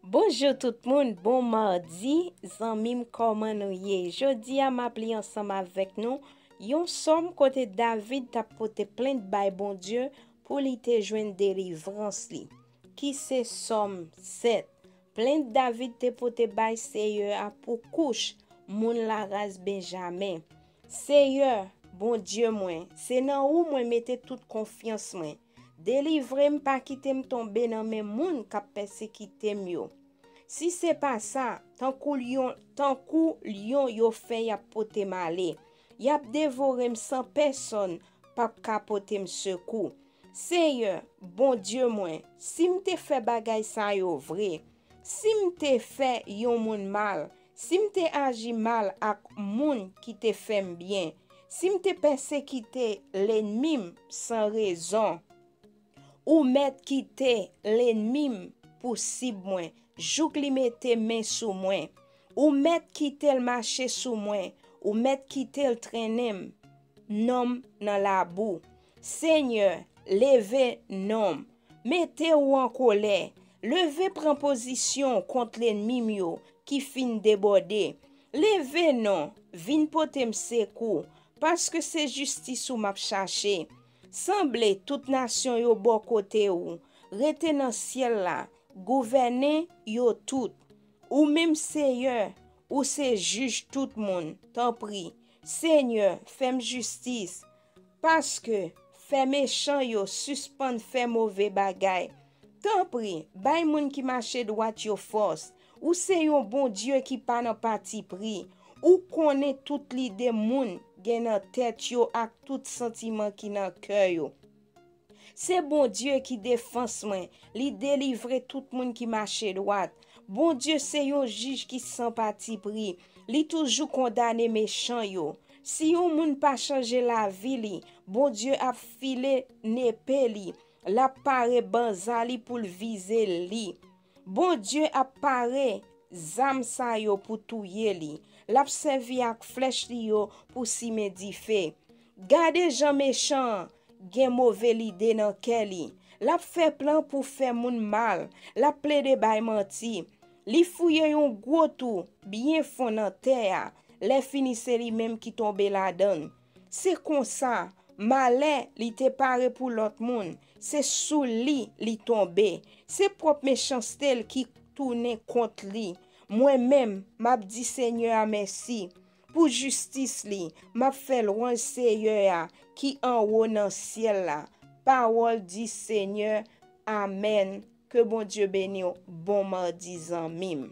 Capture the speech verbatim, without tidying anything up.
Bonjou tout moun, bon madi, zanmi m, kòman nou ye? Jodi a, m ap li ansanm avèk nou yon sòm kote David t ap pote plent bay Bondye pou li te jwenn delivrans li, ki se sòm sèt. Plent David te pote bay Seyè a pou Kouch, moun laras Benjamen. Seyè, Bondye mwen, se nan ou mwen mete tout konfyans mwen. Delivre m, pa kite m tonbe nan men moun k ap pèsekite m yo. Si se pa sa, tankou lyon, tankou lyon yo fè y ap pote m ale, y ap devore m san pèsonn p ap ka pote m sekou. Seyè, Bondye mwen, si m te fè bagay sa yo vre, si m te fè yon moun mal, si m te aji mal ak moun ki te fè m byen, si m te pèsekite lènmi m san rezon, ou mèt kite lènmi m pou sib mwen, jouk li mete men sou mwen. Ou mèt kite l mache sou mwen, ou mèt kite l trennen m, non m nan labou. Senyè, leve non m. Mete w an kolè. Leve pran pozisyon kont lènmi m yo ki fin debòde. Leve non, vin pote m sekou, paske se jistis ou m ap chache. Sanble tout nasyon yo bò kote w, rete nan syèl la, gouvène yo tout. Ou menm Seyè, ou se jij tout moun, tanpri, Seyè, fè m jistis, paske fè mechan yo sispann fè move bagay. Tanpri, bay moun ki mache dwat yo fòs. Ou se yon Bondye ki pa nan patipri. Ou konnen tout lide moun gen nan tèt yo ak tout santiman ki nan kè yo. Se Bondye ki defans mwen, li delivre tout moun ki mache dwat. Bondye se yon jij ki san patipri, li toujou kondane mechan yo. Si yon moun pa chanje lavi li, Bondye ap file nepe li, l ap pare banza li pou l vize li. Bondye ap pare zam sa yo pou touye li. L ap sèvi ak flèch li yo pou simen dife. Gade jan mechan an gen move lide nan kè li. L ap fè plan pou fè moun mal. L ap plede bay manti. Li fouye yon gwo twou byen fon nan tè a. Lè fini, se li menm ki tonbe ladan l. Se konsa, malè li te pare pou lòt moun, se sou li li tonbe. Se pwòp mechanste l ki tounen kont li. Mwen menm, m ap di Senyè a mèsi pou jistis li. M ap fè lwanj Seyè a ki anwo nan syèl la. Pawòl di Senyè. Amèn. Ke Bondye beni w. Bon madi, zanmi m.